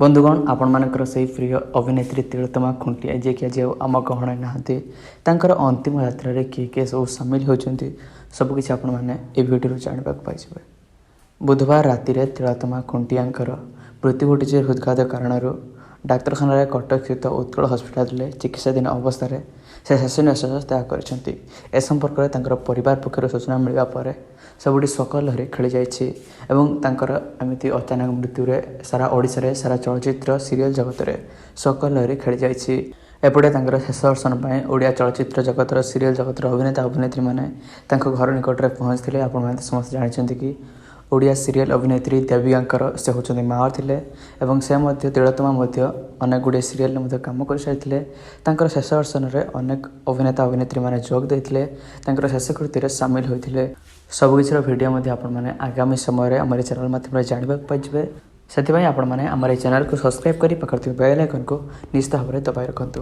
ବନ୍ଧୁଗଣ, ଆପଣମାନଙ୍କର ସେଇ ପ୍ରିୟ ଅଭିନେତ୍ରୀ ତିଳୋତ୍ତମା ଖୁଣ୍ଟିଆ, ଯିଏକି ଆଜି ଆଉ ଆମ ଗହଣରେ ନାହାନ୍ତି, ତାଙ୍କର ଅନ୍ତିମ ଯାତ୍ରାରେ କିଏ କିଏ ସବୁ ସାମିଲ ହେଉଛନ୍ତି, ସବୁକିଛି ଆପଣମାନେ ଏ ଭିଡ଼ିଓରୁ ଜାଣିବାକୁ ପାଇଯିବେ। ବୁଧବାର ରାତିରେ ତିଳୋତ୍ତମା ଖୁଣ୍ଟିଆଙ୍କର ମୃତ୍ୟୁ ଘଟିଛି ହୃଦଘାତ କାରଣରୁ। ଡାକ୍ତରଖାନାରେ କଟକସ୍ଥିତ ଉତ୍କଳ ହସ୍ପିଟାଲରେ ଚିକିତ୍ସାଧୀନ ଅବସ୍ଥାରେ ସେ ଶେଷ ନିଶ୍ୱାସ ତ୍ୟାଗ କରିଛନ୍ତି। ଏ ସମ୍ପର୍କରେ ତାଙ୍କର ପରିବାର ପକ୍ଷରୁ ସୂଚନା ମିଳିବା ପରେ ସବୁଠି ଶୋକ ଲହରୀ ଖେଳିଯାଇଛି ଏବଂ ତାଙ୍କର ଏମିତି ଅଚାନକ ମୃତ୍ୟୁରେ ସାରା ଓଡ଼ିଶାରେ, ସାରା ଚଳଚ୍ଚିତ୍ର ସିରିଏଲ୍ ଜଗତରେ ଶୋକ ଲହରୀ ଖେଳିଯାଇଛି। ଏପଟେ ତାଙ୍କର ଶେଷ ଦର୍ଶନ ପାଇଁ ଓଡ଼ିଆ ଚଳଚ୍ଚିତ୍ର ଜଗତର, ସିରିଏଲ୍ ଜଗତର ଅଭିନେତା ଅଭିନେତ୍ରୀମାନେ ତାଙ୍କ ଘର ନିକଟରେ ପହଞ୍ଚିଥିଲେ। ଆପଣମାନେ ତ ସମସ୍ତେ ଜାଣିଛନ୍ତି କି ଓଡ଼ିଆ ସିରିଏଲ୍ ଅଭିନେତ୍ରୀ ଦେବିକାଙ୍କର ସେ ହେଉଛନ୍ତି ମା ଥିଲେ ଏବଂ ସେ ମଧ୍ୟ, ତିଳୋତ୍ତମା ମଧ୍ୟ ଅନେକ ଗୁଡ଼ିଏ ସିରିଏଲ୍ରେ ମଧ୍ୟ କାମ କରିସାରିଥିଲେ। ତାଙ୍କର ଶେଷ ଦର୍ଶନରେ ଅନେକ ଅଭିନେତା ଅଭିନେତ୍ରୀମାନେ ଯୋଗ ଦେଇଥିଲେ, ତାଙ୍କର ଶେଷକୃତ୍ୟରେ ସାମିଲ ହୋଇଥିଲେ। ସବୁକିଛିର ଭିଡ଼ିଓ ମଧ୍ୟ ଆପଣମାନେ ଆଗାମୀ ସମୟରେ ଆମର ଏ ଚ୍ୟାନେଲ୍ ମାଧ୍ୟମରେ ଜାଣିବାକୁ ପାଇଯିବେ। ସେଥିପାଇଁ ଆପଣମାନେ ଆମର ଏହି ଚ୍ୟାନେଲକୁ ସବସ୍କ୍ରାଇବ୍ କରି ପାଖରେ ଥିବା ବେଲ୍ ଆଇକନ୍କୁ ନିଶ୍ଚିତ ଭାବରେ ଦବାଇ ରଖନ୍ତୁ।